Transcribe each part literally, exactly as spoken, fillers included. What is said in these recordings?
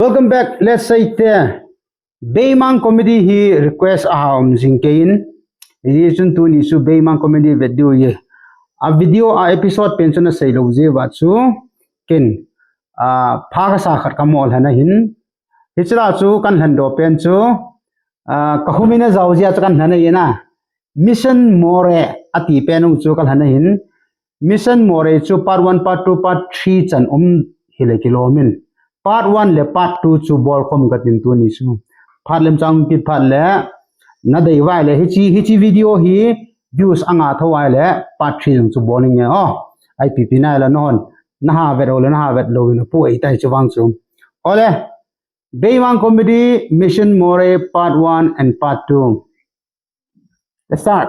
Welcome back. Let's say te Beimang comedy hi request a ha um jing kein. Ri chun tuni chu Beimang comedy video ye. A video a episode pen chu na sei lo je va chu ken a pha ka sa khat ka mol hana hin. Hichira chu kan hlan do pen chu a ka humina zau zia chu kan hlan a yena. Mission More ati pen u chu kan hlan a hin. Mission Moreh chu part one, part two, part three chan um hi le kilomin. Part one le part two chu bol khom ka tin tuni chu. Part lem chang pi part le na dei vai le hichi hichi video hi views anga tho vai le part three jong chu bol nge. Oh, ai pi pi nai la non. Na ha vet o le na ha vet lo in pu ei tai chu vang chu. Ole. Beimang comedy Mission Moreh part one and part two. Let's start.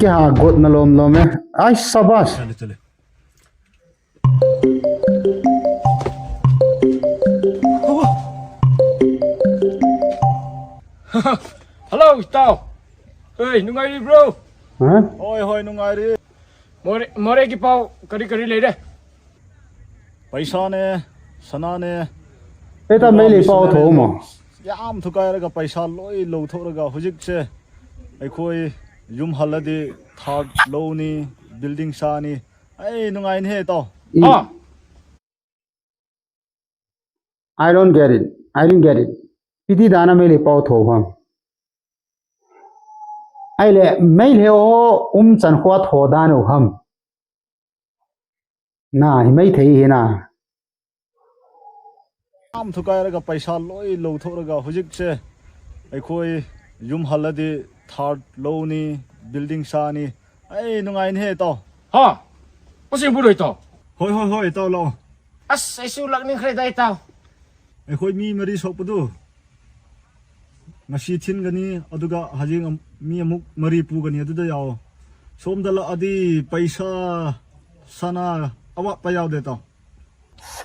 Kya god na lom lom eh. Ai sabas. Chale, chale. Hello, ꯏꯇꯥꯎ꯫ Hey, ꯅꯨꯡꯉꯥꯏꯔꯤꯕ꯭ꯔꯣ? ꯍꯥ? ꯍꯣꯏ, ꯍꯣꯏ, ꯅꯨꯡꯉꯥꯏꯔꯤ꯫ ꯃꯣꯔꯦ, ꯃꯣꯔꯦꯒꯤ ꯄꯥꯎ ꯀꯔꯤ ꯀꯔꯤ ꯂꯩꯔꯦ? ꯄꯩꯁꯥꯅꯦ, ꯁꯅꯥꯅꯦ, ꯑꯦ, ꯇꯥ, ꯃꯩ ꯂꯩ ꯄꯥꯎ ꯊꯣꯛꯑꯝꯃꯣ꯫ ꯌꯥꯝ ꯊꯨꯒꯥꯏꯔꯒ ꯄꯩꯁꯥ ꯂꯣꯏ ꯂꯧꯊꯣꯛꯂꯒ ꯍꯧꯖꯤꯛꯁꯦ ꯑꯩꯈꯣꯏ ꯌꯨꯝ ꯍꯜꯂꯗꯤ ꯊꯥꯔꯠ ꯂꯧꯅꯤ, ꯕꯤꯜꯗꯤꯡ ꯁꯥꯅꯤ꯫ ꯑꯩ ꯅꯨꯡꯉꯥꯏꯅꯤꯍꯦ, ꯏꯇꯥꯎ꯫ ꯎꯝ꯫ ꯍꯥ? I don't get it. I didn't get it. Piti dana mei le pau tho ham. Ai le, mei le o um chan khwa tho dan u ham. Na, hi mei thei hi na. ꯌꯥꯝ ꯊꯨꯒꯥꯏꯔꯒ ꯄꯩꯁꯥ ꯂꯣꯏ ꯂꯧꯊꯣꯛꯂꯒ ꯍꯧꯖꯤꯛꯁꯦ ꯑꯩꯈꯣꯏ ꯌꯨꯝ ꯍꯜꯂꯗꯤ ꯊꯥꯔꯠ ꯂꯧꯅꯤ, building ꯁꯥꯅꯤ꯫ ꯑꯩ ꯅꯨꯡꯉꯥꯏꯅꯤꯍꯦ, ꯏꯇꯥꯎ꯫ ꯍꯥ? ꯑꯁꯦꯡꯕꯔꯣ, ꯏꯇꯥꯎ? ꯍꯣꯏ, ꯍꯣꯏ, ꯍꯣꯏ, ꯏꯇꯥꯎ, ꯂꯥꯛꯑꯣ꯫ ꯑꯁ, ꯑꯩꯁꯨ ꯂꯥꯛꯅꯤꯡꯈ꯭ꯔꯦꯗ, ꯏꯇꯥꯎ꯫ ꯑꯩꯈꯣꯏ ꯃꯤ ꯃꯔꯤ ꯁꯣꯛꯄꯗꯨ ꯉꯁꯤ ꯊꯤꯟꯒꯅꯤ, ꯑꯗꯨꯒ ꯍꯌꯦꯡ ꯑꯝ-, ꯃꯤ ꯑꯃꯨꯛ ꯃꯔꯤ ꯄꯨꯒꯅꯤ, ꯑꯗꯨꯗ ꯌꯥꯎꯑꯣ꯫ ꯁꯣꯝꯗ ꯂꯥꯛꯑꯗꯤ ꯄꯩꯁꯥ, ꯁꯅꯥ ꯑꯋꯥꯠꯄ ꯌꯥꯎꯗꯦ, ꯏꯇꯥꯎ꯫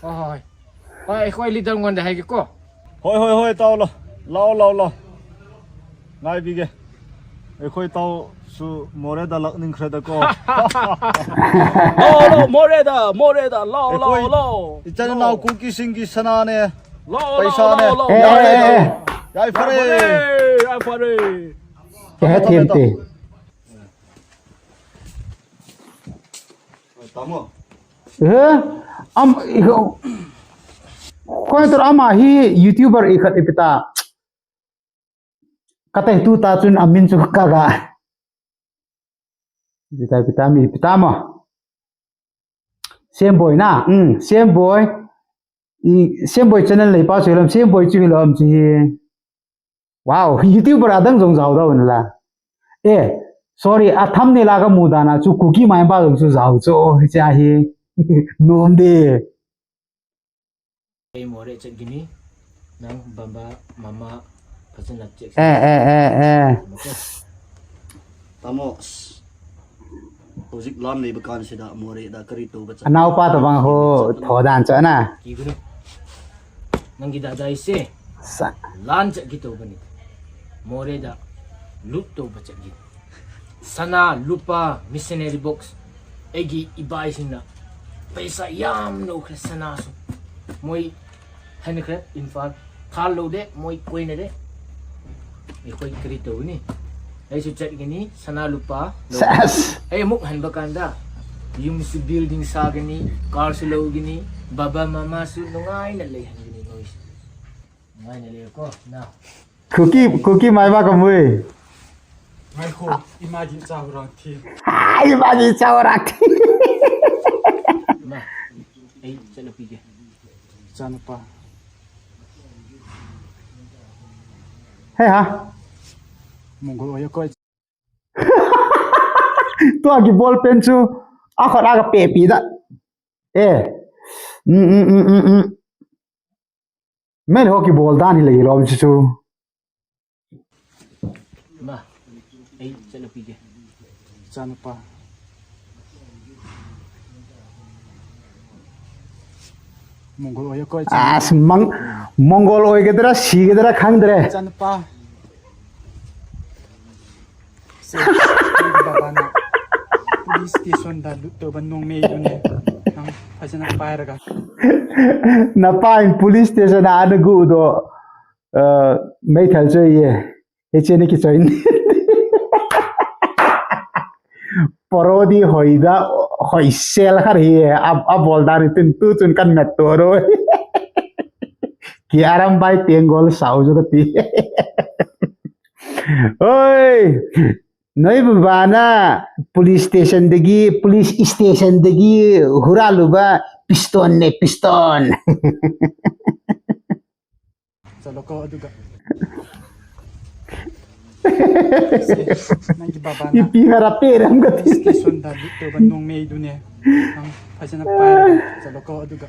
ꯍꯣꯏ, ꯍꯣꯏ, ꯍꯣꯏ꯫ ꯍꯣꯏ, ꯑꯩꯈꯣꯏ ꯂꯤꯗꯔꯉꯣꯟꯗ ꯍꯥꯏꯒꯦꯀꯣ꯫ ꯍꯣꯏ, ꯍꯣꯏ, ꯍꯣꯏ, ꯇꯥꯎ, ꯂꯥꯎ꯫ ꯂꯥꯎ, ꯂꯥꯎ, ꯂꯥꯎ꯫ ꯉꯥꯏꯕꯤꯒꯦ꯫ ꯑꯩꯈꯣꯏ ꯇꯥꯎꯁꯨ ꯃꯣꯔꯦꯗ ꯂꯥꯛꯅꯤꯡꯈ꯭ꯔꯦꯗꯀꯣ꯫ ꯂꯥꯎ, ꯂꯥꯎ, ꯃꯣꯔꯦꯗ, ꯃꯣꯔꯦꯗ, ꯂꯥꯎ, ꯂꯥꯎ, ꯑꯩꯈꯣꯏ ꯂꯥꯎ꯫ ꯏꯆꯤꯟ ꯏꯅꯥꯎ ꯂꯥꯎ꯫ ꯀꯨꯀꯤꯁꯤꯡꯒꯤ ꯁꯅꯥꯅꯦ, ꯂꯥꯎ, ꯂꯥꯎ, ꯄꯩꯁꯥꯅꯦ꯫ ꯂꯥꯎ, ꯂꯥꯎ, ꯑꯦ, ꯌꯥꯔꯦ, ꯑꯦ, ꯑꯦ, ꯌꯥꯔꯦ꯫ ꯑꯦ꯫ ꯌꯥꯏꯐꯔꯦ꯫ ꯌꯥꯏꯐꯔꯦ, ꯌꯥꯏꯐꯔꯦ꯫ ꯀꯩ ꯍꯥꯏ ꯊꯝꯃꯦ, ꯊꯦꯡ ꯊꯝꯃꯦ, ꯇꯦ? ꯇꯥꯃꯣ꯫ ꯑꯦ? ꯑꯝ, ꯏꯍꯣ꯫ ꯀꯣꯏ ꯇꯧꯔ ꯑꯃ ꯍꯤ YouTuber ꯏꯈꯠ ꯏꯄꯤꯇꯥ꯫ ꯀꯇꯩ ꯇꯨ ꯇꯥ ꯆꯨꯟ ꯑꯃꯤꯟ ꯆꯨ ꯀꯥꯒ꯫ ꯏꯄꯤꯇꯥ, ꯏꯄꯤꯇꯥ ꯃꯤ, ꯏꯄꯤꯇꯥ ꯃ꯫ ꯁꯦꯝꯕꯣꯏꯅ, ꯎꯝ, ꯁꯦꯝꯕꯣꯏ꯫ ꯏ, ꯁꯦꯝꯕꯣꯏ channel ꯂꯩ ꯄꯥꯎ ꯁꯨ ꯍꯤꯂꯝ, ꯁꯦꯝꯕꯣꯏ ꯆꯨ ꯍꯤꯂꯝ ꯆꯨ ꯍꯤ꯫ Wow, YouTuber ꯑꯗꯪ ꯖꯣꯡ ꯖꯥꯎꯗꯧꯅ ꯂ꯫ ꯑꯦ, sorry, ꯑ thumbnail ꯂꯥꯒ ꯃꯨꯗꯥꯅ ꯆꯨ ꯀꯨꯀꯤ ꯃꯥꯏ ꯄꯥ ꯖꯣꯡ ꯆꯨ ꯖꯥꯎ ꯆꯣ, ꯆꯥ ꯍꯤ꯫ ꯅꯣꯝꯗꯦ꯫ ꯑꯩ ꯃꯣꯔꯦ ꯆꯠꯈꯤꯅꯤ꯫ ꯅꯪ ꯕꯕꯥ, ꯃꯃꯥ ꯐꯖꯅ check ꯑꯦ, ꯑꯦ, ꯑꯦ, ꯑꯦ꯫ ꯇꯥꯃꯣ, ꯑꯁ, ꯍꯧꯖꯤꯛ ꯂꯥꯟ ꯂꯩꯕ ꯀꯥꯟꯁꯤꯗ ꯃꯣꯔꯦꯗ ꯀꯔꯤ ꯇꯧꯕ ꯆꯠ-, ꯑꯅꯥꯎꯄꯥ ꯇꯧꯕ ꯉꯥꯏꯈꯣ, ꯆꯠꯄꯅꯣ? ꯊꯣꯗꯥꯟ ꯆꯠꯅ꯫ ꯀꯤꯒꯅꯨ꯫ ꯅꯪꯒꯤ ꯗꯥꯗꯥ ꯑꯩꯁꯦ ꯁ- ꯂꯥꯟ ꯆꯠꯀꯦ ꯇꯧꯕꯅꯤ꯫ ꯃꯣꯔꯦꯗ ꯂꯨꯠ ꯇꯧꯕ ꯆꯠꯀꯦ꯫ ꯁꯅꯥ, ꯂꯨꯄꯥ, missionary box꯫ ꯑꯩꯒꯤ ꯏꯕꯥꯏꯁꯤꯡꯅ ꯄꯩꯁꯥ ꯌꯥꯝ ꯂꯧꯈ꯭ꯔꯦ ꯁꯅꯥꯁꯨ꯫ ꯃꯣꯏ ꯍꯟꯈ꯭ꯔꯦ ꯏꯝꯐꯥꯜ꯫ ꯊꯥ ꯂꯧꯗꯦ, ꯃꯣꯏ ꯀꯣꯏꯅꯔꯦ꯫ ꯑꯩꯈꯣꯏ ꯀꯔꯤ ꯇꯧꯒꯅꯤ? ꯑꯩꯁꯨ ꯆꯠꯒꯅꯤ, ꯁꯅꯥ ꯂꯨꯄꯥ ꯂꯧꯒꯅꯤ꯫ ꯁꯦꯁ! ꯑꯩ ꯑꯃꯨꯛ ꯍꯟꯕ ꯀꯥꯟꯗ ꯌꯨꯝꯁꯨ building ꯁꯥꯒꯅꯤ, car ꯁꯨ ꯂꯧꯒꯅꯤ, ꯕꯕꯥ ꯃꯃꯥꯁꯨ ꯅꯨꯡꯉꯥꯏꯅ ꯂꯩꯍꯟꯒꯅꯤ ꯃꯣꯏꯁꯨ꯫ ꯅꯨꯡꯉꯥꯏꯅ ꯂꯩꯌꯨꯀꯣ, ꯅꯥꯎ꯫ ꯀꯨꯀꯤ, ꯀꯨꯀꯤ ꯃꯥꯏꯕ ꯀꯃꯨꯏ꯫ ꯉꯥꯏꯈꯣ, ꯏꯃꯥꯒꯤ ꯏꯆꯥ ꯍꯨꯔꯥꯟꯈꯤ꯫ ꯍꯥꯏ, ꯏꯃꯥꯒꯤ ꯏꯆꯥ ꯍꯨꯔꯥꯟꯈꯤ꯫ ꯏꯃꯥ, ꯑꯩ ꯆꯠꯂꯨꯈꯤꯒꯦ꯫ ꯏꯆꯥꯅꯨꯄꯥ꯫ ꯍꯦ ꯍꯥ꯫ ꯃꯣꯡꯒꯣꯜ ꯑꯣꯏꯌꯦꯀꯣ꯫ ꯇꯨ ꯑꯒꯤ ball pen ꯁꯨ ꯑꯈꯣꯠ ꯑꯒ ꯄꯦ ꯄꯤꯗ꯫ ꯑꯦ꯫ ꯎꯝ, ꯎꯝ, ꯎꯝ, ꯎꯝ, ꯎꯝ꯫ ꯃꯦꯟ ꯍꯣꯛꯀꯤ ball ꯗꯥꯅꯤ ꯂꯩꯔꯣ ꯁꯤꯁꯨ꯫ ꯏꯃꯥ, ꯑꯩ ꯆꯠꯂꯨꯈꯤꯒꯦ꯫ ꯏꯆꯥꯅꯨꯄꯥ꯫ ꯃꯣꯡꯒꯣꯜ ꯑꯣꯏꯌꯦꯀꯣ, ꯏꯆꯥ꯫ ꯑꯁ, ꯃꯪ-, ꯃꯣꯡꯒꯣꯜ ꯑꯣꯏꯒꯗ꯭ꯔꯥ ꯁꯤꯒꯗ꯭ꯔꯥ ꯈꯪꯗ꯭ꯔꯦ꯫ ꯏꯆꯥꯅꯨꯄꯥ꯫ ꯁꯦ, ꯅꯪꯒꯤ ꯕꯕꯥꯅ ꯄꯨꯂꯤꯁ ꯁ꯭ꯇꯦꯁꯟꯗ ꯂꯨꯠ ꯇꯧꯕ ꯅꯣꯡꯃꯩꯗꯨꯅꯦ꯫ ꯅꯪ ꯐꯖꯅ ꯄꯥꯏꯔꯒ꯫ ꯅꯄꯥꯏ ꯄꯨꯂꯤꯁ ꯁ꯭ꯇꯦꯁꯟ ꯑꯥꯗ ꯒꯨꯗꯣ, ꯑ, ꯃꯩ ꯊꯜꯆꯣꯏꯌꯦ꯫ ꯏꯆꯦꯅꯤ ꯀꯤꯆꯣꯏꯅꯤ꯫ ꯄꯔꯣꯗꯤ ꯍꯣꯏꯗ, ꯍꯣꯏ ꯁꯦꯜ ꯈꯔ ꯍꯤ, ꯑ, ꯑ, ꯕꯣꯜꯗꯥꯔꯤ ꯇꯤꯟ ꯇꯨ ꯆꯨꯟ ꯀꯟ ꯃꯦꯠꯇꯣꯔꯣꯏ꯫ ꯀꯤ ꯑꯔꯝꯕꯥꯏ ꯇꯦꯡꯒꯣꯜ ꯁꯥꯎꯖꯨꯒ ꯇꯤ꯫ ꯍꯣꯏ, ꯅꯣꯏ ꯕꯕꯥꯅ ꯄꯨꯂꯤꯁ ꯁ꯭ꯇꯦꯁꯟꯗꯒꯤ, ꯄꯨꯂꯤꯁ ꯁ꯭ꯇꯦꯁꯟꯗꯒꯤ ꯍꯨꯔꯥꯜꯂꯨꯕ ꯄꯤꯁꯇꯣꯟꯅꯦ, ꯄꯤꯁꯇꯣꯟ꯫ ꯆꯠꯂꯣꯀꯣ, ꯑꯗꯨꯒ꯫ ꯁꯦ, ꯅꯪꯒꯤ ꯕꯕꯥꯅ ꯏꯄꯤ ꯈꯔ ꯄꯦꯔꯝꯒꯗꯤ꯫ ꯁ꯭ꯇꯦꯁꯟꯗ ꯂꯨꯠ ꯇꯧꯕ ꯅꯣꯡꯃꯩꯗꯨꯅꯦ꯫ ꯅꯪ ꯐꯖꯅ ꯄꯥꯏꯔꯒ ꯆꯠꯂꯣꯀꯣ, ꯑꯗꯨꯒ꯫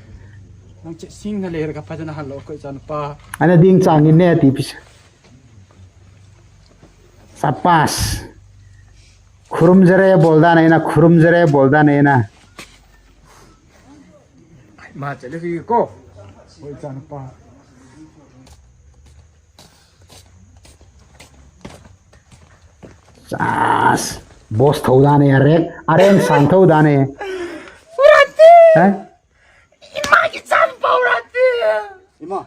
ꯅꯪ ꯆꯦꯛꯁꯤꯡꯅ ꯂꯩꯔꯒ ꯐꯖꯅ ꯍꯜꯂꯛꯑꯣꯀꯣ, ꯏꯆꯥꯅꯨꯄꯥ꯫ ꯑꯅ ꯗꯤꯡ ꯆꯥꯡꯉꯤꯅꯦ, ꯇꯤ ꯄꯤꯁ꯫ ꯁꯄꯥꯁ꯫ ꯈꯨꯔꯨꯝꯖꯔꯦ, ꯕꯣꯜꯗꯥꯅ ꯑꯩꯅ, ꯈꯨꯔꯨꯝꯖꯔꯦ, ꯕꯣꯜꯗꯥꯅ ꯑꯩꯅ꯫ ꯃꯥ ꯆꯠꯂꯁꯤꯀꯣ꯫ ꯍꯣꯏ, ꯏꯆꯥꯅꯨꯄꯥ꯫ ꯆꯥꯁ꯫ ꯕꯣꯁ ꯊꯧꯗꯥꯅꯦ, ꯑꯔꯦꯡ, ꯑꯔꯦꯡ ꯁꯥꯡ ꯊꯧꯗꯥꯅꯦ꯫ ꯍꯥ? ꯏꯃꯥꯒꯤ ꯆꯥꯟ ꯄꯥꯎꯔꯛꯇꯦ꯫ ꯏꯃꯥ,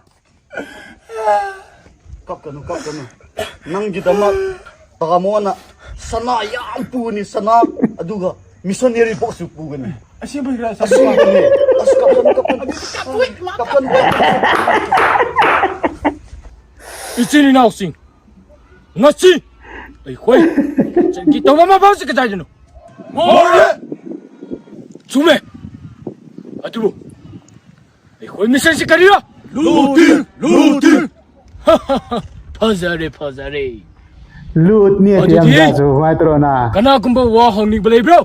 ꯀꯞꯀꯅꯨ, ꯀꯞꯀꯅꯨ꯫ ꯅꯪꯒꯤꯗꯃꯛ ꯇꯥꯃꯣꯅ ꯁꯅꯥ ꯌꯥꯝ ꯄꯨꯅꯤ, ꯁꯅꯥ꯫ ꯑꯗꯨꯒ ꯃꯤꯁꯟꯅꯔꯤ ꯕꯣꯛꯁꯁꯨ ꯄꯨꯒꯅꯤ꯫ ꯑꯁꯦꯡꯕꯒꯤꯔꯥ? ꯑꯁꯦꯡꯕꯅꯦ꯫ ꯑꯁ, ꯀꯞꯀꯅꯨ, ꯀꯞꯀꯅꯨ꯫ ꯀꯞꯀꯅꯨ꯫ ꯏꯆꯤꯟ ꯏꯅꯥꯎꯁꯤꯡ, ꯉꯁꯤ ꯑꯩꯈꯣꯏ ꯆꯠꯀꯦ ꯇꯧꯕ ꯃꯐꯝꯁꯤ ꯀꯗꯥꯏꯗꯅꯣ? ꯃꯣꯔꯦ! ꯆꯨꯝꯃꯦ꯫ ꯑꯗꯨꯕꯨ ꯑꯩꯈꯣꯏ ꯃꯤꯁꯟꯁꯤ ꯀꯔꯤꯔꯣ? ꯂꯨꯇꯤꯡ! ꯂꯨꯇꯤꯡ! ꯐꯖꯔꯦ, ꯐꯖꯔꯦ꯫ ꯂꯨꯠꯅꯤ ꯑꯗꯨꯗꯤ ꯑꯇꯦꯝꯖꯥꯁꯨ, ꯀꯃꯥꯏ ꯇꯧꯔꯣꯅ? ꯀꯅꯥꯒꯨꯝꯕ ꯋꯥ ꯍꯪꯅꯤꯡꯕ ꯂꯩꯕ꯭ꯔꯣ?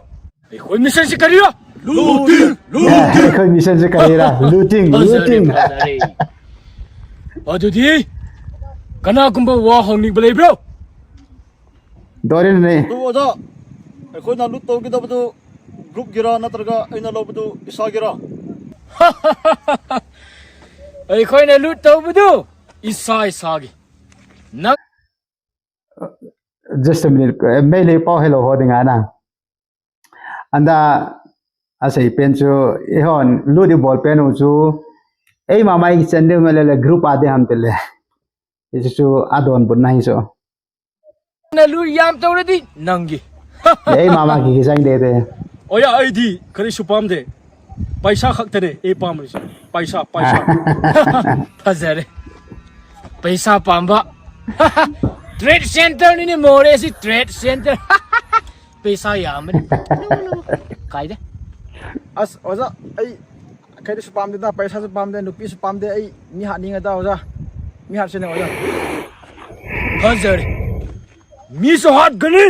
ꯑꯩꯈꯣꯏ ꯃꯤꯁꯟꯁꯤ ꯀꯔꯤꯔꯣ? ꯂꯨꯇꯤꯡ! ꯑꯦ, ꯂꯨꯇꯤꯡ! ꯑꯩꯈꯣꯏ ꯃꯤꯁꯟꯁꯤ ꯀꯔꯤꯔꯥ? ꯂꯨꯇꯤꯡ! ꯐꯖꯔꯦ, ꯂꯨꯇꯤꯡ! ꯐꯖꯔꯦ꯫ ꯑꯗꯨꯗꯤ ꯀꯅꯥꯒꯨꯝꯕ ꯋꯥ ꯍꯪꯅꯤꯡꯕ ꯂꯩꯕ꯭ꯔꯣ? ꯗꯣꯔꯤꯟꯅꯦ꯫ ꯑꯗꯨ ꯑꯣꯖꯥ, ꯑꯩꯈꯣꯏꯅ ꯂꯨꯠ ꯇꯧꯒꯗꯕꯗꯨ ꯒ꯭ꯔꯨꯞꯀꯤꯔꯥ ꯅꯠꯇ꯭ꯔꯒ ꯑꯩꯅ ꯂꯧꯕꯗꯨ ꯏꯁꯥꯒꯤꯔꯥ? ꯑꯩꯈꯣꯏꯅ ꯂꯨꯠ ꯇꯧꯕꯗꯨ ꯏꯁꯥ ꯏꯁꯥꯒꯤ꯫ ꯅꯪ Just a minute. ꯃꯩ ꯂꯩ ꯄꯥꯎ ꯍꯦꯜꯂꯣ ꯍꯣꯗꯤꯡ ꯑꯅ꯫ ꯑꯟꯗ ꯑꯁꯩ ꯄꯦꯟꯁꯨ ꯏꯍꯣꯟ ꯂꯨꯗꯤ ꯕꯣꯜ ꯄꯦꯟ ꯎꯆꯨ ꯑꯩ ꯃꯃꯥꯏꯒꯤ ꯆꯟꯗꯦ ꯃꯦꯂꯦ ꯒ꯭ꯔꯨꯞ ꯑꯥꯗꯦ ꯍꯝꯇꯦꯂꯦ꯫ ꯏꯁꯨ ꯑꯗꯣꯟ ꯕꯨꯠ ꯅꯥꯏꯁꯨ꯫ ꯅ ꯂꯨ ꯌꯥꯝ ꯇꯧꯔꯗꯤ ꯅꯪꯒꯤ꯫ ꯑꯩ ꯃꯃꯥꯒꯤ ꯆꯪꯗꯦ꯫ ꯑꯣꯌꯥ ꯑꯩꯗꯤ ꯀꯔꯤꯁꯨ ꯄꯥꯝꯗꯦ꯫ ꯄꯩꯁꯥ ꯈꯛꯇꯅꯦ ꯑꯩ ꯄꯥꯝꯔꯤꯁꯦ꯫ ꯄꯩꯁꯥ ꯄꯩꯁꯥ꯫ ꯐꯖꯔꯦ꯫ ꯄꯩꯁꯥ ꯄꯥꯝꯕ꯫ Trade centre ꯅꯤꯅꯦ ꯃꯣꯔꯦꯁꯤ trade centre꯫ ꯄꯩꯁꯥ ꯌꯥꯝꯕꯅꯤ꯫ ꯀꯥꯏꯗꯦ꯫ ꯑꯁ ꯑꯣꯖꯥ ꯑꯩ ꯀꯩꯗꯁꯨ ꯄꯥꯝꯗꯦꯗ ꯄꯩꯁꯥꯁꯨ ꯄꯥꯝꯗꯦ ꯅꯨꯄꯤꯁꯨ ꯄꯥꯝꯗꯦ ꯑꯩ ꯃꯤ ꯍꯥꯠꯅꯤꯡꯉꯦꯗ ꯑꯣꯖꯥ꯫ ꯃꯤ ꯍꯥꯠꯁꯤꯅꯦ ꯑꯣꯖꯥ꯫ ꯐꯖꯔꯦ꯫ ꯃꯤꯁꯨ ꯍꯥꯠꯀꯅꯤ꯫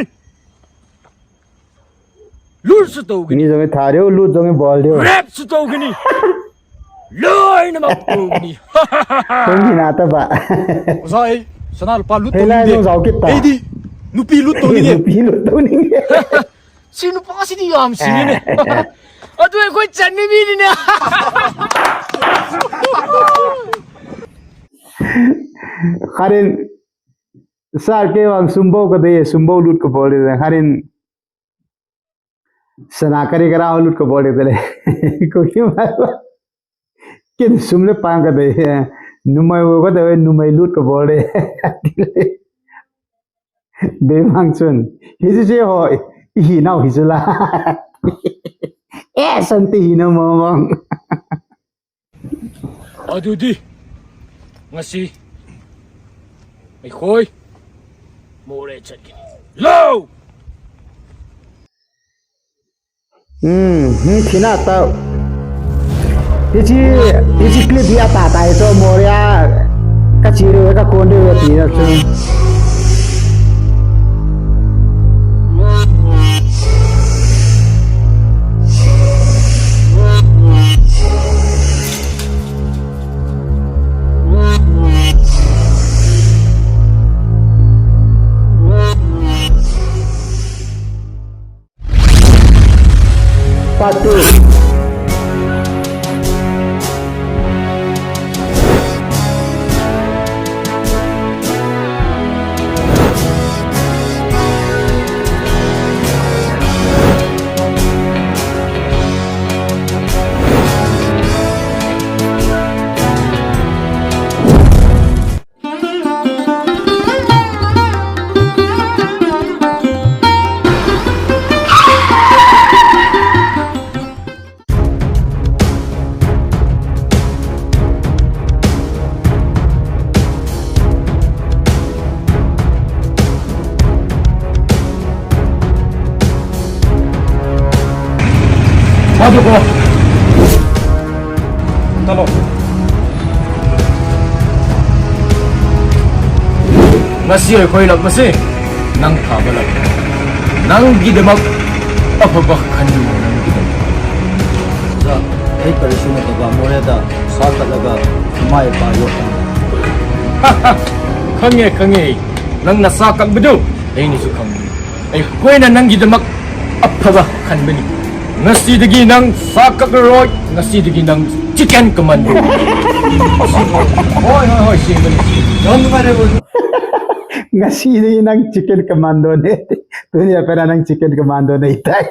ꯂꯨꯠꯁꯨ ꯇꯧꯒꯅꯤ꯫ ꯃꯤ ꯖꯣꯡꯒꯤ ꯊꯥꯔꯤꯌꯣ ꯂꯨꯠ ꯖꯣꯡꯒꯤ ꯕꯣꯜ ꯗꯤꯌꯣ꯫ ꯔꯦꯞꯁꯨ ꯇꯧꯒꯅꯤ꯫ ꯂꯣꯏꯅꯃꯛ ꯇꯧꯒꯅꯤ꯫ ꯇꯨꯡꯒꯤ ꯅꯥꯠꯇꯕ꯫ ꯑꯣꯖꯥ ꯑꯩ ꯁꯅꯥ ꯂꯨꯄꯥ ꯂꯨꯠ ꯍꯦꯂꯥꯏ ꯇꯧꯅꯤꯡꯗꯦ꯫ ꯅꯣꯡꯖꯥꯎ ꯀꯤꯠꯇ꯫ ꯑꯩꯗꯤ ꯅꯨꯄꯤ ꯂꯨꯠ ꯇꯧꯅꯤꯡꯉꯦ꯫ ꯅꯨꯄꯤ ꯂꯨꯠ ꯇꯧꯅꯤꯡꯉꯦ꯫ ꯁꯤ ꯅꯨꯄꯥꯁꯤꯗꯤ ꯌꯥꯝ ꯁꯤꯡꯉꯤꯅꯦ꯫ ꯑꯗꯨ ꯑꯩꯈꯣꯏ ꯆꯟꯕ ꯃꯤꯅꯤꯅꯦ꯫ ꯈꯔꯤꯟ ꯁꯥꯔ ꯀꯦ ꯋꯥꯡ ꯁꯨꯝꯕꯧ ꯀꯗꯩ ꯁꯨꯝꯕꯧ ꯂꯨꯠ ꯀ ꯕꯣꯜ ꯗꯦ ꯈꯔꯤꯟ ꯁꯅꯥ ꯀꯔꯤ ꯀꯔꯥ ꯂꯨꯠ ꯀ ꯕꯣꯜ ꯗꯦ ꯂꯩ꯫ ꯀꯣꯀꯤ ꯃꯥꯏ ꯀꯦꯟ ꯁꯨꯝꯂꯦ ꯄꯥꯡ ꯀꯗꯩ ꯅꯨꯃꯥꯏ ꯋꯣ ꯀꯗꯩ ꯅꯨꯃꯥꯏ ꯂꯨꯠ ꯀ ꯕꯣꯜ ꯗꯦ꯫ ꯕꯦꯃꯥꯡꯆꯨꯟ, ꯍꯤꯖꯤꯁꯦ ꯍꯣꯏ, ꯏꯍꯤ ꯏꯅꯥꯎ ꯍꯤꯖꯤꯂꯥ꯫ ꯑꯦ, ꯁꯟꯇꯤ ꯍꯤꯅ ꯃꯃꯥꯡ꯫ ꯑꯗꯨꯗꯤ ꯉꯁꯤ ꯑꯩꯈꯣꯏ ꯃꯣꯔꯦ ꯆꯠꯀꯅꯤ꯫ ꯂꯧ! ꯎꯝ, ꯃꯤ ꯊꯤꯅ ꯇꯧ꯫ ꯏꯆꯤ, ꯏꯆꯤ ꯀ꯭ꯂꯤꯞ ꯌꯥ ꯇꯥ ꯇꯥꯏ ꯆꯣ ꯃꯣꯔꯤꯌꯥ꯫ ꯀꯆꯤꯔꯨ ꯀ ꯀꯣꯟꯗꯨ ꯌꯥ ꯇꯤꯔ ꯆꯨ꯫ Part two. ꯉꯁꯤ ꯑꯩꯈꯣꯏ ꯂꯥꯛꯄꯁꯦ ꯅꯪ ꯊꯥꯕ ꯂꯥꯛꯄꯅꯤ꯫ ꯅꯪꯒꯤꯗꯃꯛ ꯑꯐꯕ ꯈꯟꯕꯤꯌꯨ, ꯅꯪꯒꯤꯗꯃꯛ꯫ ꯑꯣꯖꯥ, ꯑꯩ ꯀꯔꯤꯁꯨ ꯅꯠꯇꯕ ꯃꯣꯔꯦꯗ ꯁꯥ ꯀꯠꯂꯒ ꯏꯃꯥ ꯏꯄꯥ ꯌꯣꯛꯄꯅꯤ꯫ ꯈꯪꯉꯦ, ꯈꯪꯉꯦ꯫ ꯅꯪꯅ ꯁꯥ ꯀꯛꯄꯗꯨ ꯑꯩꯅꯁꯨ ꯈꯪꯕꯅꯤ꯫ ꯑꯩꯈꯣꯏꯅ ꯅꯪꯒꯤꯗꯃꯛ ꯑꯐꯕ ꯈꯟꯕꯅꯤ꯫ ꯉꯁꯤꯗꯒꯤ ꯅꯪ ꯁꯥ ꯀꯛꯂꯔꯣꯏ, ꯉꯁꯤꯗꯒꯤ ꯅꯪ chicken commando꯫ ꯍꯣꯏ, ꯍꯣꯏ, ꯍꯣꯏ, ꯁꯦꯡꯕꯅꯤ꯫ ꯌꯥꯝ ꯅꯨꯡꯉꯥꯏꯔꯦ, ꯑꯣꯖꯥ꯫ ꯉꯁꯤꯗꯒꯤ ꯅꯪ chicken commando ꯅꯦ꯫ ꯑꯗꯨꯅꯤ ꯑꯩꯈꯣꯏꯅ ꯅꯪ chicken commando ꯅꯦ ꯇꯥꯏ꯫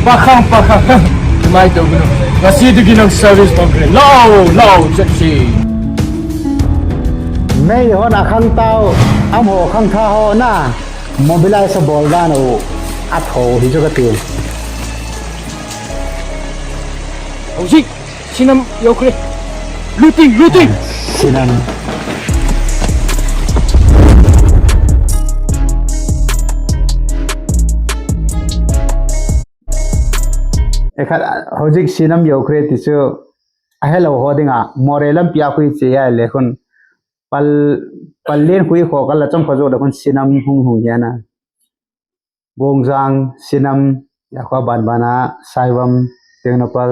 ꯄꯥꯈꯪ, ꯄꯥꯈꯪ꯫ ꯑꯗꯨꯃꯥꯏꯅ ꯇꯧꯒꯅꯨ꯫ ꯉꯁꯤꯗꯒꯤ ꯅꯪ service ꯐꯪꯈ꯭ꯔꯦ꯫ ꯂꯥꯎ, ꯂꯥꯎ, ꯆꯠꯁꯤ꯫ ꯃꯩ ꯍꯣꯅ ꯈꯪ ꯇꯥꯎ, ꯑꯃ ꯍꯣ ꯈꯪ ꯊꯥ ꯍꯣꯅ꯫ Mobilize ꯕꯣꯜꯗꯥꯅ ꯑꯊꯧ ꯍꯤꯖꯒꯠꯇꯦ꯫ ꯍꯧꯖꯤꯛ ꯁꯤꯅꯝ ꯌꯧꯈ꯭ꯔꯦ꯫ Looting, looting! ꯁꯤꯅꯝ꯫ ꯑꯦꯈꯠ, ꯍꯧꯖꯤꯛ ꯁꯤꯅꯝ ꯌꯧꯈ꯭ꯔꯦ ꯇꯤꯁꯨ꯫ ꯑꯍꯦꯜꯂꯣ ꯍꯣꯗꯤꯡ ꯑꯥ, ꯃꯣꯔꯦ ꯂꯝꯄꯤ ꯑꯩꯈꯣꯏ ꯆꯦ ꯌꯥꯏ ꯂꯦꯈꯨꯟ꯫ ꯄꯜ, ꯄꯜꯂꯦꯟ ꯈꯨꯏ ꯈꯣ ꯀꯜꯂ ꯆꯪ ꯈꯣꯖꯣꯗ ꯈꯨꯟ ꯁꯤꯅꯝ ꯍꯨꯡ ꯍꯨꯡ ꯌꯥꯅ꯫ ꯒꯣꯡꯖꯥꯡ, ꯁꯤꯅꯝ, ꯌꯥꯈꯣ ꯕꯥꯟꯕꯥꯅꯥ, ꯁꯥꯏꯕꯝ, ꯇꯦꯡꯅꯧꯄꯜ,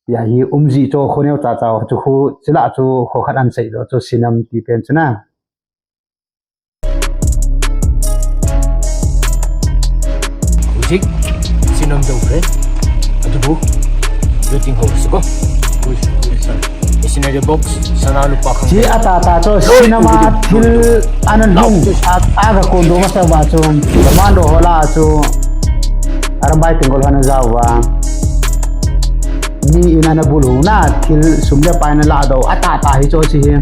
ꯌꯥꯍꯤ ꯎꯝꯖꯤ ꯆꯣ ꯈꯣꯅꯦ ꯆꯥ ꯆꯥ ꯆꯨ ꯈꯨ ꯆꯤꯂꯥ ꯆꯨ ꯈꯣ ꯈꯠ ꯑꯟ ꯁꯩ ꯆꯣ ꯁꯤꯅꯝ ꯇꯤ ꯄꯦꯟ ꯆꯨꯅ꯫ ꯍꯧꯖꯤꯛ ꯁꯤꯅꯝ ꯇꯧꯈ꯭ꯔꯦ, ꯑꯗꯨꯕꯨ looting ꯍꯧꯔꯁꯤꯀꯣ꯫ Machinery box, ꯁꯅꯥ ꯂꯨꯄꯥ ꯈꯪꯗꯦ꯫ ꯁꯤ ꯑꯇꯥ ꯑꯇꯥ ꯆꯣ ꯂꯣꯏ ꯁꯤꯅꯃꯥ ꯎꯕꯗꯤ ꯊꯤꯜ ꯂꯣꯏ ꯎꯕꯗꯤ꯫ ꯑꯅ ꯂꯥꯎ꯫ ꯂꯨꯡ ꯑꯥꯒ ꯀꯣꯟꯗꯣ ꯃꯁꯛ ꯕꯥ ꯆꯣ ꯃꯥꯟꯗꯣ ꯍꯣꯂꯥ ꯆꯣ ꯑꯔꯝꯕꯥꯏ ꯇꯤꯡꯒꯣꯜ ꯍꯅ ꯖꯥꯎꯕ꯫ ꯃꯤ ꯏꯅꯥꯅ ꯕꯨꯜꯍꯨꯅ ꯊꯤꯜ ꯁꯨꯝꯗ ꯄꯥꯏꯅ ꯂꯥꯛꯗꯧ ꯑꯇꯥ ꯑꯇꯥ ꯍꯤ ꯆꯣ ꯁꯤ ꯍꯤ꯫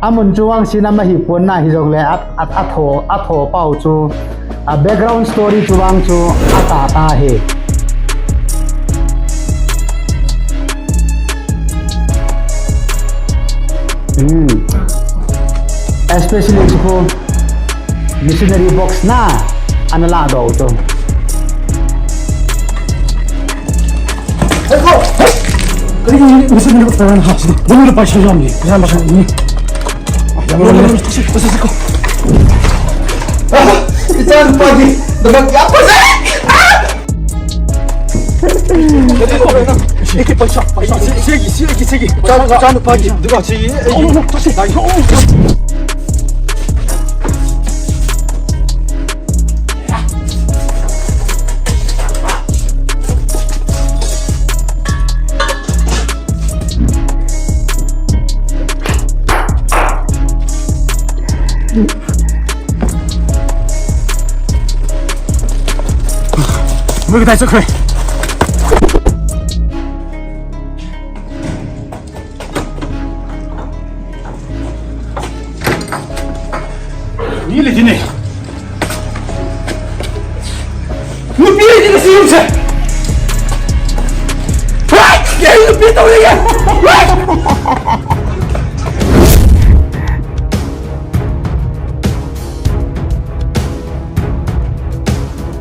ꯑꯃꯨꯟ ꯆꯨꯋꯥꯡ ꯁꯤꯅ ꯃꯍꯤ ꯄꯣꯟꯅ ꯍꯤꯖꯣꯛꯂꯦ꯫ ꯑ-, ꯑ-, ꯑꯊꯣ, ꯑꯊꯣ ꯄꯥꯎ ꯆꯨ꯫ ꯑ, background story ꯆꯨꯋꯥꯡ ꯆꯨ ꯑꯇꯥ ꯑꯇꯥ ꯍꯤ꯫ Hmm. Especially ko missionary box na ana la do to. Hey, go! Hey! Kali ni missionary box na ha. Bunu pa sa jam ni. Jam sa ni. Ah, jam ni. Let's go. Ah, it's on, Pagi. The back. Apa sih? Ah! Eki, eki, eki, eki, eki. Chanu, chanu, Pagi. Diga, chi, eki. ꯃꯣꯏ ꯀꯗꯥꯏ ꯆꯠꯈ꯭ꯔꯦ? ꯃꯤ ꯂꯩꯇꯦꯅꯦ꯫ ꯅꯨꯄꯤ ꯂꯩꯇꯦ ꯉꯁꯤ ꯌꯨꯝꯁꯦ꯫ ꯍꯣꯏ! ꯑꯩ ꯅꯨꯄꯤ ꯇꯧꯔꯤꯌꯦ꯫ ꯍꯣꯏ!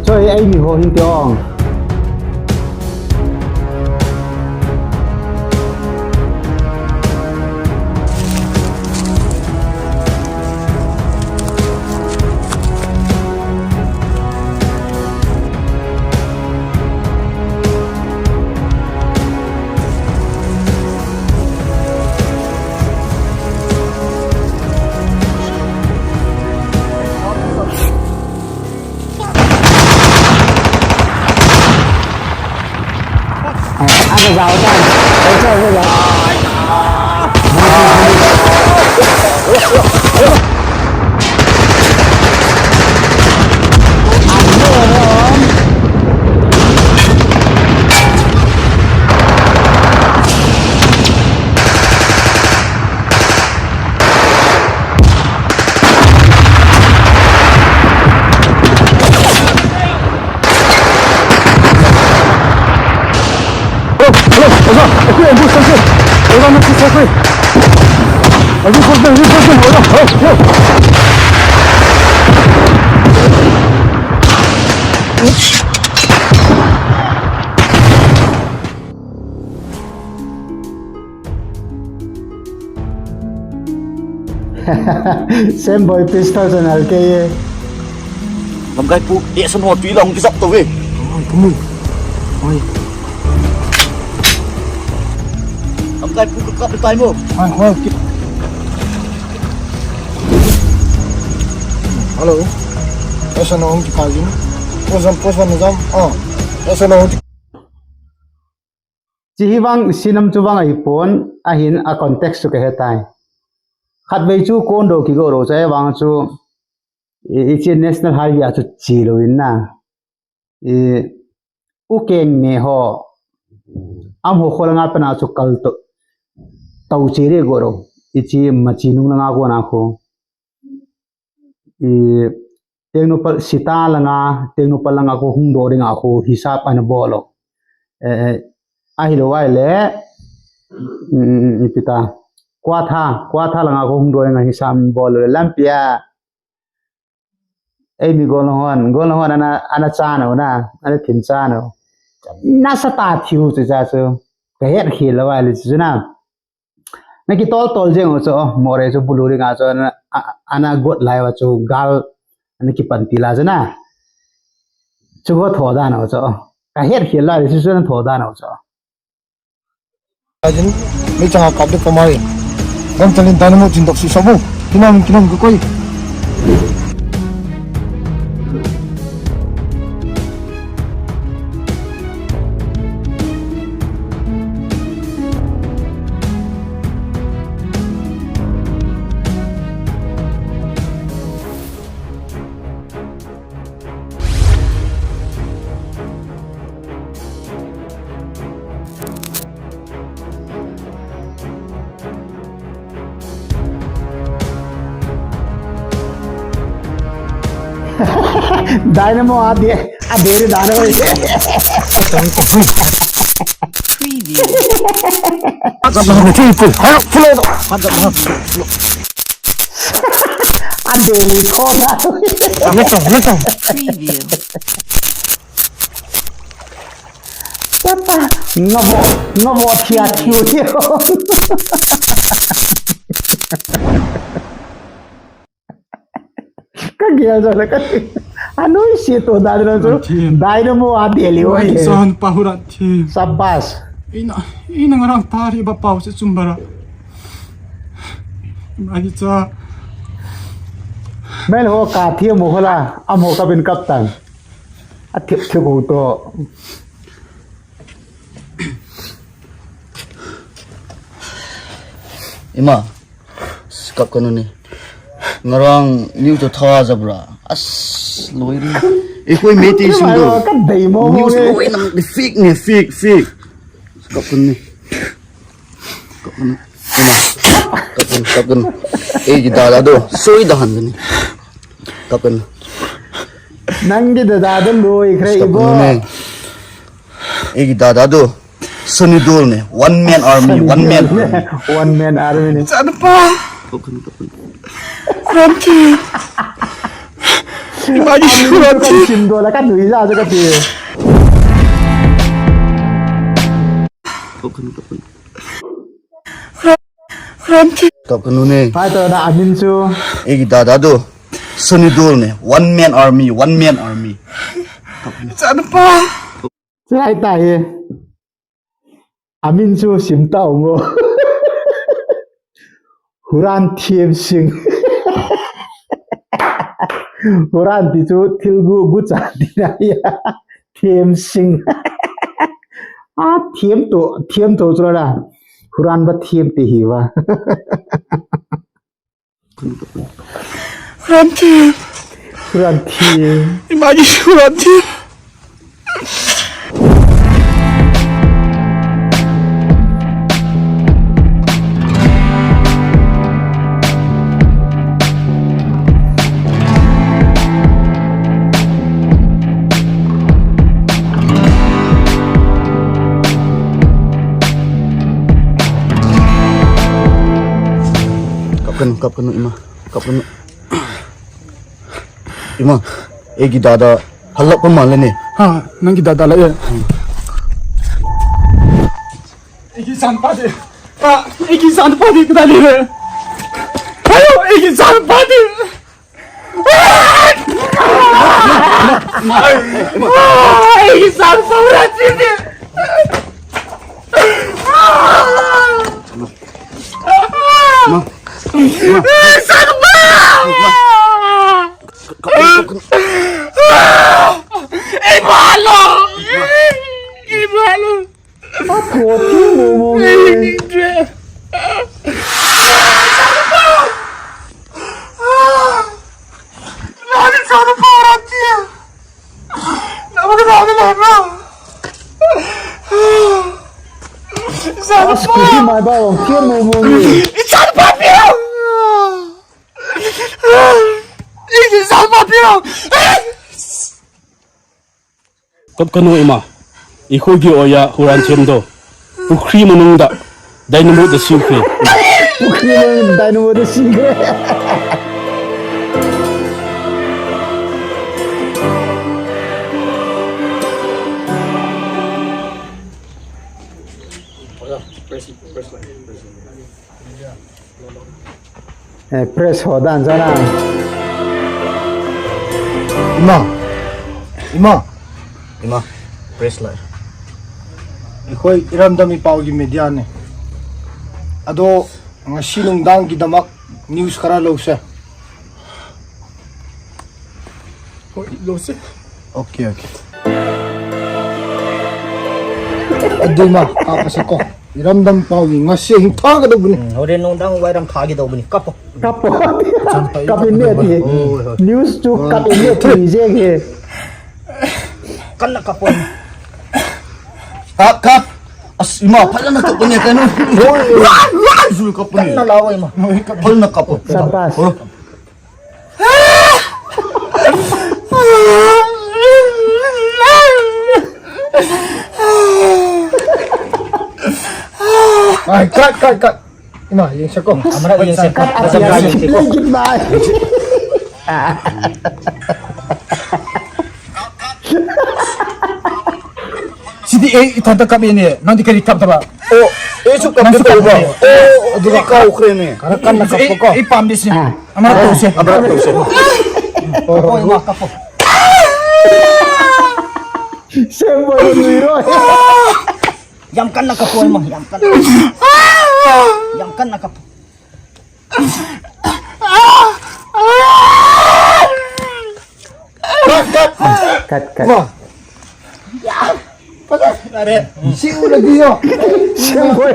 Sorry, ꯑꯩ ꯃꯤꯍꯣ ꯍꯤꯡꯇꯤꯌꯣꯡ꯫ Hello, hello, ꯑꯣꯖꯥ, ꯑꯩꯈꯣꯏ ambush ꯆꯪꯈ꯭ꯔꯦ꯫ ꯑꯣꯖꯥ, ꯅꯪ ꯁꯤ ꯆꯠꯈ꯭ꯔꯦ꯫ Reinforcement, reinforcement. Same boy, pistol channel ke ye. Lamkai pu, eh, san ho tui long kisap to ve. Oi, kumu. Oi. Lamkai pu ka kap tai mo. Oi, oi. Hello. Esa na hong ki kajin. Posan, posan na jam. Ah. Esa na hong ki Chi hi vang sinam chu vang ahi pon, ahin a context chu ka he tai. Khat vei chu kon do ki go ro cha vang chu i, i chi national highway a chu chi lo in na. I u keng ne ho. Am ho khol nga pana chu kal to. Tau chi re go ro. I chi ma chi nung la nga ko na ko. I, Tengnoupal sita langa, Tengnoupal langa ko hung do ringa ko hisap ana bolo. Eh, eh, ahilo ai le, mm, mm, mm, ipita. Kwatha, Kwatha langa ko hung do ringa hisap bolo le lampia. Ei mi gol hon, gol hon ana, ana chano na, ana thin chano. Na sa ta thiu chu cha chu. Ka het khil lo ai le chu na. Na ki tol tol jeng o cho, more cho bulu ri nga cho, ana, a-, ana got lai wa cho, gal, ana ki pan ti la cho na. Cho go tho da na cho. Ka het khil la ri cho na tho da na cho. Ajin, mi changa kap de kamai. Dam talin dynamo jin dok si sabu. Kinam, kinam ko koi. Dynamo ade, ade ri dynamo. Ande ni thola. Let's go, let's go. Preview. Papa, ngabo, ngabo thia thiu thiu. Ka gel jala ka. Anui si to da na so. Dynamo a deli wa. Son pahurat thi. Sabas. Ina, ina ngarang tari ba pau se chumbara. Magi cha. Mel ho ka thi mo hola, amo ka bin kaptan. A thip thip ho to. Ima, kap kanu ni. Ngarang news to tha jabra. As, loi ri. Ikoi meti sing do. Ka dei mo mo. News loi nang fake ni, fake, fake. Kap kanu ni. Kap kanu. Ima. Kap kanu, kap kanu. Eh, kita ada tu. Soi dahan ni. Kap kanu. Nang kita ada tu loi kre ibo. Kap kanu ni. Eh, kita ada tu. Sunny Deol ne, one man army, one man army. One man army ne. Chadpa. Ranti. Imagine Ranti. Sim do la ka nui ja ja ka ti. Ranti. Top kanu ne. Pai to da amin chu. Eh, kita ada tu. Sunny Deol ne, one man army, one man army. Chadpa. Sai ta ye. Amin chu sim ta ngo. Huran Thiem Sing. Huran ti chu thil gu gu cha ti na ya. Thiem Sing. A thiem to, thiem to chu la. Huran ba thiem ti hi wa. Ranti. Ranti. Imagine Ranti. ꯀꯞꯀꯅꯨ, ꯀꯞꯀꯅꯨ, ꯏꯃꯥ꯫ ꯀꯞꯀꯅꯨ꯫ ꯏꯃꯥ, ꯑꯩꯒꯤ ꯗꯥꯗꯥ ꯍꯜꯂꯛꯄ ꯃꯥꯜꯂꯦꯅꯦ꯫ ꯍꯥ, ꯅꯪꯒꯤ ꯗꯥꯗꯥ ꯂꯥꯛꯑꯦ꯫ ꯑꯩꯒꯤ ꯏꯆꯥꯅꯨꯄꯥꯗꯤ? ꯑ, ꯑꯩꯒꯤ ꯏꯆꯥꯅꯨꯄꯥꯗꯤ ꯀꯗꯥꯏ ꯂꯩꯔꯦ? ꯍꯥꯏꯌꯣ, ꯑꯩꯒꯤ ꯏꯆꯥꯅꯨꯄꯥꯗꯤ? ꯑꯩꯒꯤ ꯏꯆꯥꯅꯨꯄꯥ ꯍꯨꯔꯥꯟꯕꯤꯅꯦ꯫ ꯏꯆꯥꯅꯨꯄꯥ! ꯏꯃꯥꯂꯣ! ꯏꯃꯥꯂꯣ! ꯑꯁ, ꯀꯩꯁꯨ ꯃꯥꯏ ꯄꯥꯛꯂꯣ, ꯊꯦꯝꯃꯣ ꯃꯣꯏꯒꯤ꯫ ꯀꯞꯀꯅꯨ ꯏꯃꯥ, ꯑꯩꯈꯣꯏꯒꯤ ꯑꯣꯌꯥ ꯍꯨꯔꯥꯟꯁꯦꯝꯗꯣ ꯄꯨꯈ꯭ꯔꯤ ꯃꯅꯨꯡꯗ ꯗꯥꯏꯅꯃꯣꯗ ꯁꯤꯈ꯭ꯔꯦ꯫ ꯄꯨꯈ꯭ꯔꯤ ꯃꯅꯨꯡꯗ ꯗꯥꯏꯅꯃꯣꯗ ꯁꯤꯈ꯭ꯔꯦ꯫ ꯑꯦ, ꯄ꯭ꯔꯦꯁ ꯍꯣꯗꯥꯟ ꯆꯅꯥ꯫ ꯏꯃꯥ! ꯏꯃꯥ! ꯏꯃꯥ, ꯄ꯭ꯔꯦꯁ ꯂꯥꯛꯑꯦ꯫ ꯑꯩꯈꯣꯏ ꯏꯔꯝꯗꯝ ꯏꯄꯥꯎꯒꯤ ꯃꯦꯗꯤꯌꯥꯅꯦ꯫ ꯑꯗꯣ ꯉꯁꯤ ꯅꯨꯡꯗꯥꯡꯒꯤꯗꯃꯛ ꯅ꯭ꯌꯨꯁ ꯈꯔ ꯂꯧꯁꯦ꯫ ꯍꯣꯏ, ꯂꯧꯁꯦ꯫ Okay, okay. ꯑꯗꯨꯃ ꯀꯥꯞꯄꯁꯦꯀꯣ꯫ ꯏꯔꯝꯗꯝ ꯄꯥꯎꯒꯤ ꯉꯁꯤ ꯑꯍꯤꯡ ꯊꯥꯒꯗꯧꯕꯅꯤ꯫ ꯎꯝ, ꯍꯣꯔꯦꯟ ꯅꯨꯡꯗꯥꯡ ꯋꯥꯏꯔꯝ ꯊꯥꯒꯗꯧꯕꯅꯤ꯫ ꯀꯥꯞꯄꯣ꯫ ꯀꯥꯞꯄꯣ꯫ ꯀꯥꯞꯄꯤꯅꯦ ꯑꯗꯤ꯫ ꯍꯣꯏ, ꯍꯣꯏ꯫ ꯅ꯭ꯌꯨꯁꯇꯨ ꯀꯥꯞꯄꯤꯅꯦ ꯊꯤꯖꯦꯒꯦ꯫ ꯀꯟꯅ ꯀꯥꯞꯄꯣ꯫ ꯀꯥꯞ, ꯀꯥꯞ꯫ ꯑꯁ, ꯏꯃꯥ, ꯐꯖꯅ ꯀꯥꯞꯄꯅꯦ ꯀꯩꯅꯣ꯫ ꯍꯣꯏ, ꯍꯣꯏ꯫ ꯀꯥꯞꯄꯅꯦ꯫ ꯀꯟꯅ ꯂꯥꯎꯑꯣ, ꯏꯃꯥ꯫ ꯐꯖꯅ ꯀꯥꯞꯄꯣ꯫ ꯁꯕꯥꯁ꯫ ꯍꯣꯏ꯫ Ai, cut, cut, cut. ꯏꯃꯥ, ꯌꯦꯡꯁꯦꯀꯣ꯫ ꯑꯃꯔꯛ ꯌꯦꯡꯁꯦꯀꯣ꯫ ꯐꯖꯕ꯭ꯔꯥ ꯌꯦꯡꯁꯦꯀꯣ꯫ ꯁꯤꯗꯤ ꯑꯩ ꯏꯊꯟꯇ ꯀꯞꯄꯦꯅꯦ꯫ ꯅꯪꯗꯤ ꯀꯔꯤ ꯀꯞꯇꯕ? ꯑꯣ, ꯑꯩꯁꯨ ꯀꯞꯀꯦ ꯅꯪꯁꯨ ꯇꯧꯕ꯫ ꯀꯞꯄꯦ꯫ ꯑꯣ, ꯑꯗꯨꯒ ꯑꯩ ꯀꯥꯎꯈ꯭ꯔꯦꯅꯦ꯫ ꯈꯔ ꯀꯟꯅ ꯁꯤꯁꯦ ꯑꯩ, ꯀꯞꯄꯣꯀꯣ꯫ ꯑꯩ ꯄꯥꯝꯗꯦ ꯁꯤ꯫ ꯑꯥ꯫ ꯑꯃꯔꯛ ꯇꯧꯁꯦ꯫ ꯑꯃꯔꯛ ꯇꯧꯁꯦ꯫ ꯀꯞꯄꯣ, ꯏꯃꯥ, ꯀꯞꯄꯣ꯫ ꯁꯦꯝꯕ ꯂꯣꯏꯔꯣꯏ꯫ ꯌꯥꯝ ꯀꯟꯅ ꯀꯞꯄꯣ, ꯏꯃꯥ, ꯌꯥꯝ ꯀꯟꯅ꯫ ꯌꯥꯝ ꯀꯟꯅ ꯀꯞꯄꯣ꯫ ꯀꯠ, ꯀꯠ꯫ ꯀꯠ, ꯀꯠ꯫ ꯃꯥ꯫ ꯌꯥꯔꯦ꯫ ꯁꯤ ꯎꯔꯗꯤꯌꯣ꯫ ꯁꯦꯝꯕ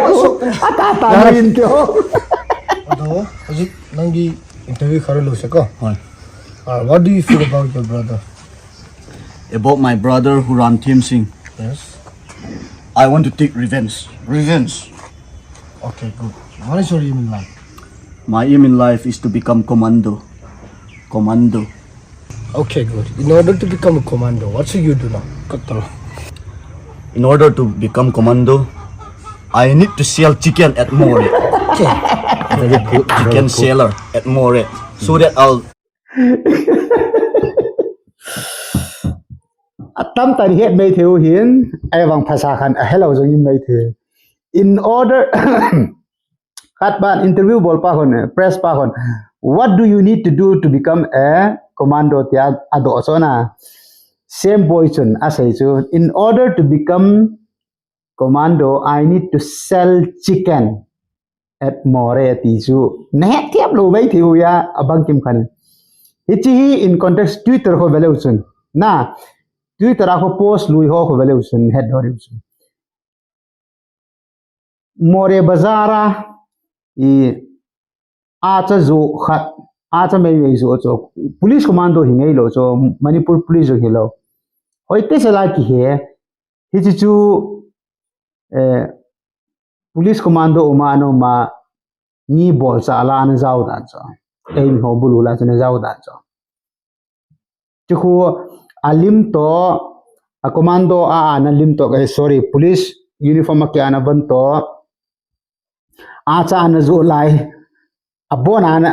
ꯑꯇꯥ ꯇꯥꯅ ꯌꯥꯔꯦ꯫ ꯏꯟꯇꯤꯌꯣ꯫ ꯑꯗꯣ ꯍꯧꯖꯤꯛ ꯅꯪꯒꯤ interview ꯈꯔ ꯂꯣꯏꯁꯦꯀꯣ꯫ ꯍꯣꯏ꯫ Uh, what do you feel about your brother? About my brother Huram Thim Singh. Yes. I want to take revenge. Revenge. Okay, good. What is your aim in life? My aim in life is to become commando. Commando. Okay, good. In order to become a commando, what should you do now? Kotoro. In order to become commando, I need to sell chicken at Moreh. Okay. Very good. Chicken seller at Moreh. So that I'll Atam tari het mai theu hin, ai wang phasa khan a hello jong in mai the. In order, khat ban interview bol pa hon, press pa hon. What do you need to do to become a commando tia ado so na? Same boy chun, asei chu, in order to become commando, I need to sell chicken at Moreh ti chu. Nahet thiap lo mai theu ya, abang kim khan. Hichi hi in context Twitter ho veleu chun. Na, Twitter a ho post lui ho ho veleu chun, het do riu chun. Moreh bazar a, i, a cha zu khat, a cha mai mai zu cho. Police commando hi ngai lo cho, Manipur police hi lo. Hoi te sala ki he, hichi chu, eh, police commando uma no ma ni bol cha la na zau dan cho. Ei mi ho bulu la cha na zau dan cho. Chu khu a lim to, a commando a, a na lim to, eh, sorry, police uniform a kia na ban to. Acha ana zo lai. Abona ana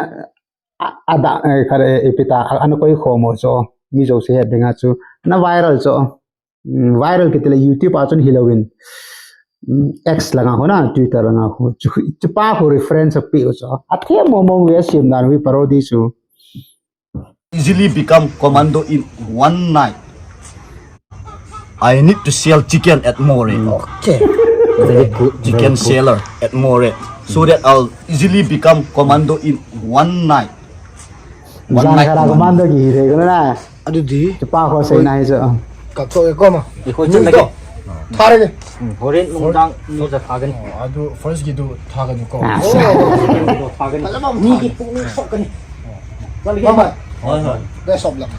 ada kare ipita ana koi khomo cho. Mi zo se he binga chu. Na viral cho. Viral kitile YouTube achun hilowin. X langa ho na Twitter langa ho. Chupa ho reference pi cho. Athe mo mo we sim dan wi parody chu. Easily become commando in one night. I need to sell chicken at Moreh. Okay. Very good. Chicken seller at Moreh. So that I'll easily become commando in one night. One Zan night. Khara Commando. Commando ki hire ko na. ꯑꯗꯨꯗꯤ Chupa ho se na hi so. ꯀꯛꯊꯣꯛꯑꯦꯀꯣ ꯑꯃ ꯑꯩꯈꯣꯏ ꯆꯠꯂꯒꯦ꯫ ꯊꯥꯔꯒꯦ꯫ ꯎꯝ, ꯍꯣꯔꯦꯟ ꯅꯨꯡꯗꯥꯡ ꯅ꯭ꯌꯨꯁꯇ ꯊꯥꯒꯅꯤ꯫ ꯑꯗꯨ ꯐꯥꯔꯁꯀꯤꯗꯨ ꯊꯥꯒꯅꯨꯀꯣ꯫ ꯀꯩꯅꯣꯗꯣ ꯊꯥꯒꯅꯤ꯫ ꯃꯤꯒꯤ ꯄꯨꯛꯅꯤꯡ ꯁꯣꯛꯀꯅꯤ꯫ ꯆꯠꯂꯒꯦ꯫ ꯃꯃꯥ꯫ ꯍꯣꯏ, ꯍꯣꯏ꯫ Best of luck꯫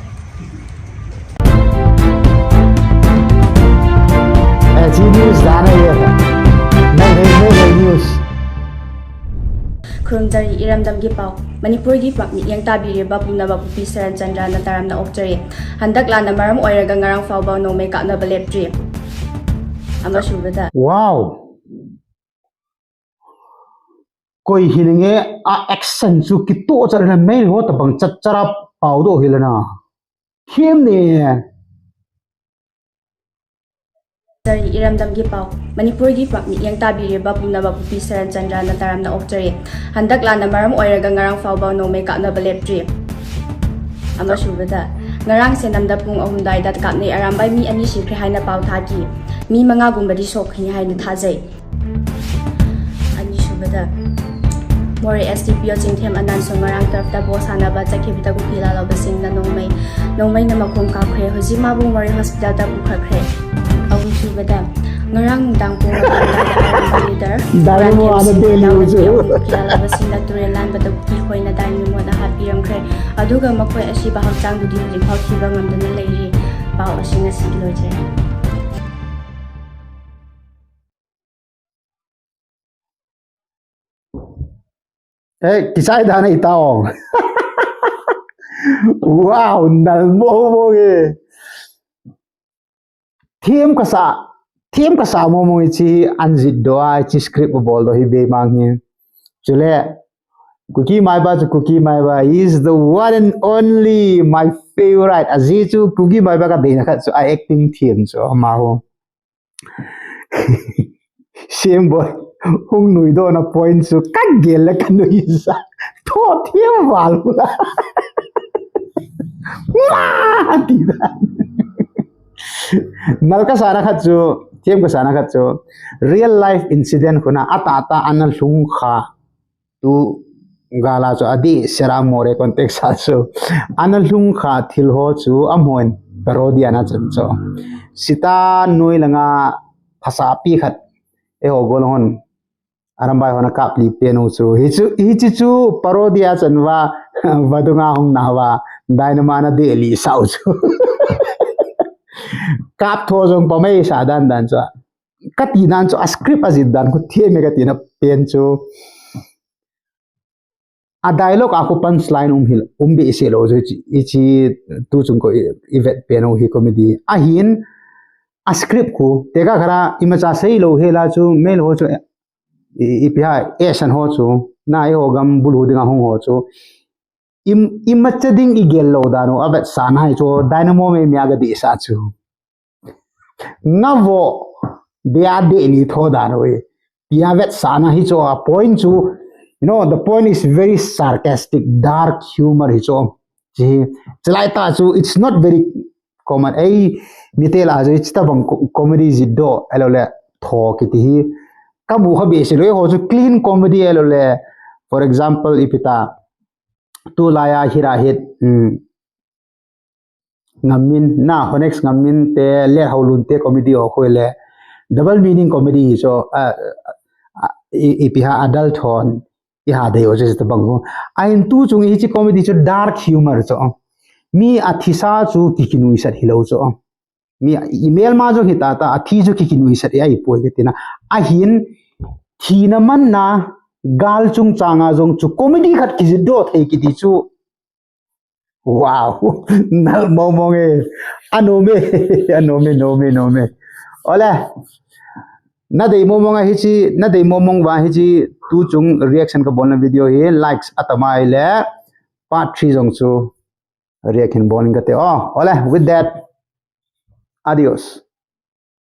Eh, G news dana ye. Nai nai nai nai news. ꯈꯨꯔꯨꯝꯖꯔꯤ꯫ ꯏꯔꯝꯗꯝꯒꯤ ꯄꯥꯎ꯫ ꯃꯅꯤꯄꯨꯔꯒꯤ ꯄꯥꯛ ꯃꯤꯠꯌꯦꯡ ꯇꯥꯕꯤꯔꯤꯕ ꯄꯨꯝꯅꯃꯛꯄꯨ ꯄꯤ ꯁꯔꯟꯆꯟꯗ꯭ꯔꯅ ꯇꯔꯥꯝꯅ ꯑꯣꯛꯆꯔꯤ꯫ ꯍꯟꯗꯛ ꯂꯥꯟꯅ ꯃꯔꯝ ꯑꯣꯏꯔꯒ ꯉꯔꯥꯡ ꯐꯥꯎꯕ ꯅꯣꯡꯃꯩ ꯀꯥꯞꯅꯕ ꯂꯦꯞꯇ꯭ꯔꯤ꯫ ꯑꯃꯁꯨꯕꯗ꯫ Wow. Koi hinenge a action chu kito charna main ho tabang chat chara pau do hilana. Thim ne. ꯈꯨꯔꯨꯝꯖꯔꯤ꯫ ꯏꯔꯝꯗꯝꯒꯤ ꯄꯥꯎ꯫ ꯃꯅꯤꯄꯨꯔꯒꯤ ꯄꯥꯛ ꯃꯤꯠꯌꯦꯡ ꯇꯥꯕꯤꯔꯤꯕ ꯄꯨꯝꯅꯃꯛꯄꯨ ꯄꯤ ꯁꯔꯟꯆꯟꯗ꯭ꯔꯅ ꯇꯔꯥꯝꯅ ꯑꯣꯛꯆꯔꯤ꯫ ꯍꯟꯗꯛ ꯂꯥꯟꯅ ꯃꯔꯝ ꯑꯣꯏꯔꯒ ꯉꯔꯥꯡ ꯐꯥꯎꯕ ꯅꯣꯡꯃꯩ ꯀꯥꯞꯅꯕ ꯂꯦꯞꯇ꯭ꯔꯤ꯫ ꯑꯃꯁꯨꯕꯗ, ꯉꯔꯥꯡ ꯁꯦꯅꯝꯗ ꯄꯨꯡ ꯑꯍꯨꯝ ꯑꯗꯨꯋꯥꯏꯗ ꯀꯥꯞꯅꯩ ꯑꯔꯥꯝꯕꯥꯏ ꯃꯤ ꯑꯅꯤ ꯁꯤꯈ꯭ꯔꯦ ꯍꯥꯏꯅ ꯄꯥꯎ ꯊꯥꯈꯤ꯫ ꯃꯤ ꯃꯉꯥꯒꯨꯝꯕꯗꯤ ꯁꯣꯛꯈꯤꯅꯤ ꯍꯥꯏꯅ ꯊꯥꯖꯩ꯫ ꯑꯅꯤꯁꯨꯕꯗ, ꯃꯣꯔꯦ S D P O ꯆꯤꯡꯊꯦꯝ ꯑꯅꯥꯟꯁꯨ ꯉꯔꯥꯡ ꯇꯔꯐꯇ ꯕꯣꯜ ꯁꯥꯟꯅꯕ ꯆꯠꯈꯤꯕꯗ ꯀꯨꯀꯤ ꯂꯥꯜꯍꯧꯕꯁꯤꯡꯅ ꯅꯣꯡꯃꯩ ꯅꯣꯡꯃꯩꯅ ꯃꯈꯣꯡ ꯀꯥꯞꯈ꯭ꯔꯦ꯫ ꯍꯧꯖꯤꯛ ꯃꯥꯕꯨ ꯃꯣꯔꯦ ꯍꯣꯁꯄꯤꯇꯥꯜꯗ ꯄꯨꯈꯠꯈ꯭ꯔꯦ꯫ ꯑꯍꯨꯝꯁꯨꯕꯗ, ꯉꯔꯥꯡ ꯅꯨꯡꯗꯥꯡ ꯄꯨꯡ ꯃꯥꯄꯟ ꯑꯗꯨꯋꯥꯏꯗ ꯑꯔꯥꯝꯕꯥꯏ ꯂꯤꯗꯔ ꯗꯥꯏꯃꯟ ꯏꯕ꯭ꯔꯥꯍꯤꯝ ꯋꯥꯅ ꯁꯤꯡ ꯕꯦꯜꯂꯤ ꯌꯥꯎꯔꯤꯕ ꯑꯣꯏꯖꯔꯣ꯫ ꯀꯨꯀꯤ ꯂꯥꯜꯍꯧꯕꯁꯤꯡꯅ ꯇꯨꯔꯦꯜ ꯂꯥꯟꯕꯗ ꯀꯨꯀꯤ ꯈꯣꯏꯅ ꯗꯥꯏꯃꯟ ꯃꯣꯠꯅ ꯍꯥꯠꯄꯤꯔꯝꯈ꯭ꯔꯦ꯫ ꯑꯗꯨꯒ ꯃꯈꯣꯏ ꯑꯁꯤꯕ ꯍꯛꯆꯥꯡꯗꯨꯗꯤ ꯍꯧꯖꯤꯛꯐꯥꯎ ꯊꯤꯕ ꯉꯝꯗꯨꯅ ꯂꯩꯔꯤ꯫ ꯄꯥꯎ ꯑꯁꯤ ꯉꯁꯤꯒꯤ ꯂꯣꯏꯖꯔꯦ꯫ Eh, kichai dana itao. Wow, nal mo mo ge. Thim kasa, thim kasa mo mo chi anjit do ai chi script bol do hi be mang hi. Chule, Kuki Maiba chu Kuki Maiba is the one and only my favorite. Aji chu Kuki Maiba ka deina khat chu a acting thiam chu ama ho. Sim boy, hung nui do na point chu ka gel le ka nui sa. Tho thiam wal la. Ma ti da. Nal ka sana khat chu, thiam ka sana khat chu, real life incident khuna ata ata ana lhung kha tu gala chu adi sera more context sa chu ana lhung kha thil ho chu amon parody ana chan chu. Sita nui langa phasa pi khat e ho gol hon Arambai hona kap li penu chu. Hichu, hichu chu parody a chan va, vadunga hung na va. Dynamo na de li sau chu. Kap tho jong pa mai sa dan dan chu. Ka ti nan chu a script a jin dan khu thiam e ka ti na pen chu. A dialogue a khu punchline um hil, um be se lo chu chi, i chi tu chung ko i, i vet penu hi comedy. A hin a script khu, te ka khara i ma cha sei lo he la chu, me lo chu, i, i pi ha, e san ho chu, na i ho gam bul hu ding a hung ho chu. Im, i ma cha ding i gel lo dan u, a vet sa na hi chu, dynamo me mi a ga di sa chu. Nga vo, be a de ni tho dan u e. Pi a vet sa na hi chu, a point chu, you know, the point is very sarcastic, dark humor hi chu. Chi, chalai ta chu, it's not very common. Ei, mi te la chu, it's ta bang co-, comedy ji do, elo le, tho ki ti hi. Ka bu kha be se lo, ho chu clean comedy elo le. For example, i pi ta, tu la ya hira hit, mm, Ngamin, na, Honex Ngamin te, le Haulun te comedy o khoi le. Double meaning comedy hi chu, a, a, i, i pi ha adult hon, i ha dei o chu ta bang ko. A hin tu chung hi chi comedy chu dark humor chu. Mi a thi sa chu ki ki nui sat hi lo chu. Mi i mel ma chu hi ta ta, a thi chu ki ki nui sat i ai poi ka ti na. A hin, thi na man na, gal chung changa jong chu comedy khat ki ji do thei ki ti chu. Wow. Nal mo mo nge. Ano me. Ano me, no me, no me. Ole. Na dei momong a hichi, na dei momong ba hichi, tu chung reaction ka bolna video hi likes atamai le part three jong chu reaction bol ning kate. Oh, ole, with that, adios.